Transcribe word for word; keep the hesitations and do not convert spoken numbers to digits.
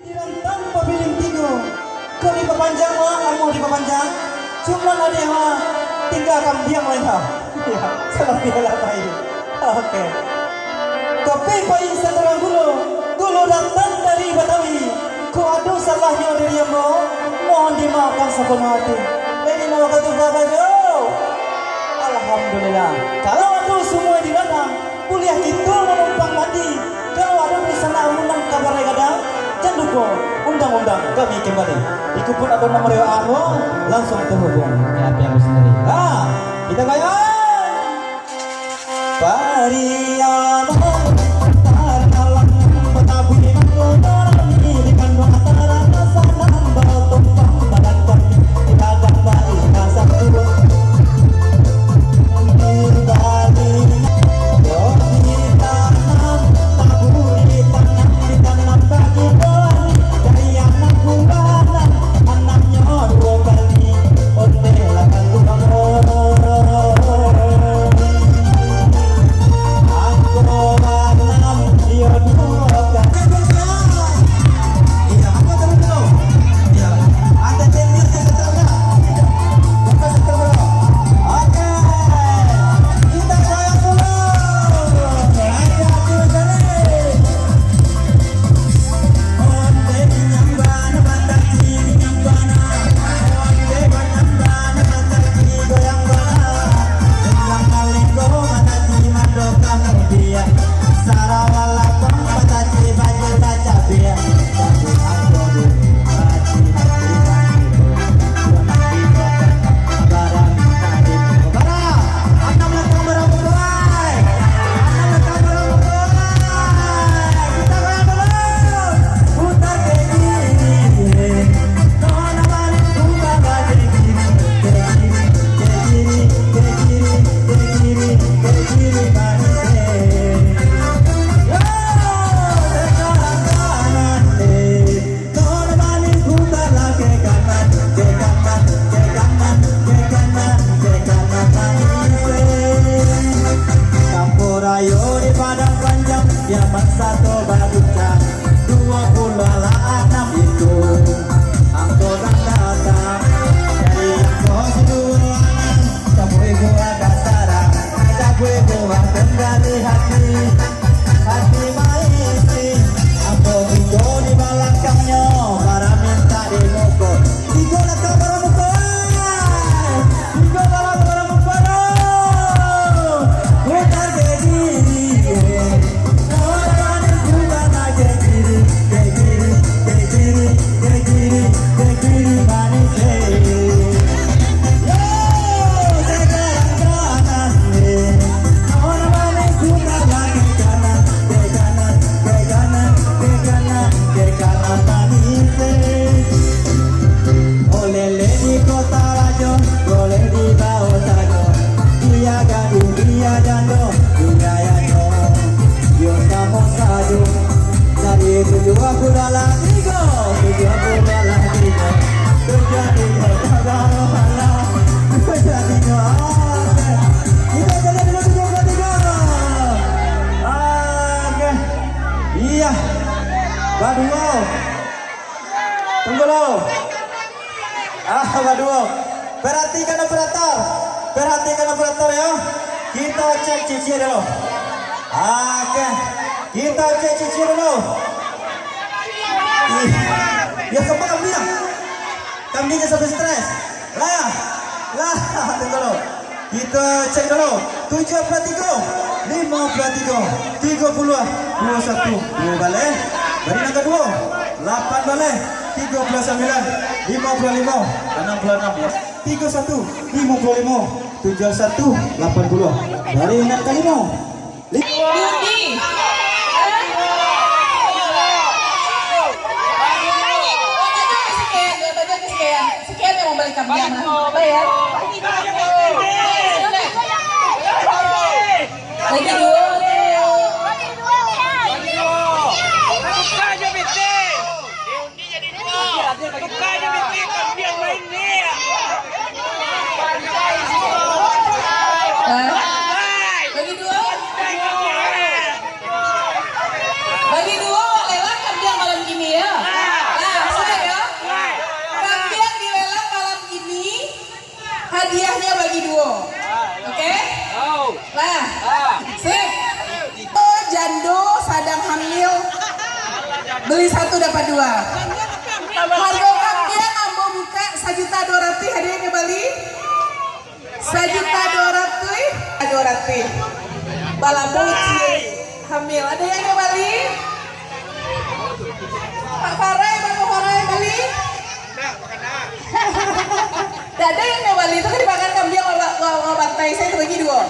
Dirantang pabiling tigo. Kok dipapanjang, Mak? Amuah dipapanjang. Cuman ado mah tingga kambiang lai, ha. Iyo, salabiah lah baik. Oke. Kopi pain sakarang gulo, gulo datang dari Batawi. Kok ado salahnyo dari ambo, mohon dimaafkan sapanuah ati. Jadi, nama katu, Bapak Ibu? Alhamdulillah. Kalau ado sumua di ladang, buliah kito manumpang mandi. Kalau ado di sanak amun nan ka barai gadang, jan lupo undang-undang kami kambali. Jikopun ado nan mariak aro, langsuang tahubuang. Ya, pihak sandiri. Ha, kito gaya. Pariaman, tanalang, batabuih, mangko dorami, di kanduang tarang, sanang, batumpang, badan kami, di ladang baik, kasatu. Kampuang rayo di Padang Panjang, zaman sato babincang, duo puluah lah anam itu. Angko nan datang dari angko siduo anam, sabuik buah basarang, sabuik buah kendali hati. Hati maisi, angko tigo di balakangnyo, bara mintak di muko. Tigo lah ka bara muko, eh. Tigo lah ka bara muko, doh. Putar ke kiri, eh. Orang putar ke kiri, ke kiri, ke kiri, ke kiri, ke kiri manis, eh. Yo, sekarang kanan, eh. Orang manis putar lagi kanan, ke kanan, ke kanan, ke kanan, ke kanan manis, eh. Olele di Kota Rajo, boleh dibawa sajo. Dia gadih, dia jando, dia yato, yo samo sajo. Dari tujuah puluah lah tigo, tujuah puluah lah tigo, tujuah tigo, tujuah puluah lah, tujuah tigo. Oke. Kita jalan dulu tujuah puluah tigo. Oke. Iya. Baduo. Tunggu dulu. Ah, baduo. Perhatikan operator. Perhatikan operator, ya. Kita cek cicia dulu. Oke. Kita cek cicia dulu. Ih. Ya, kembang kambing. Kambing sampai stres. Lah. Lah, tunggu dulu. Kita cek dulu. Tujuah puluah tigo, limo puluah tigo, tigo puluah, duo satu, duo baleh. Bari nan kaduo, lapan baleh, tigo puluah sambilan, limo puluah limo, anam puluah anam. Tigo satu, limo puluah limo, tujuah satu, lapan puluah. Bari nan kalimo. Li- Yudi. Sekian, sekian, sekian yang mau balik kambing. Bayar. Lagi dua. Hah? Bagi dua. Bagi dua, lelah kambing malam kini, ya. Bali satu dapat dua. Harga kambiang ambo buka sajuta dua ratuih, ado yang ka bali? Sajuta dua ratuih, dua ratuih. Balabuah ciek hamil. Ado yang ka bali? Pak Farai, Bang Farai bali? Dak ado yang ka bali tu, kan dimakan kambiang wa, wa, wa bantai, saya terbagi dua.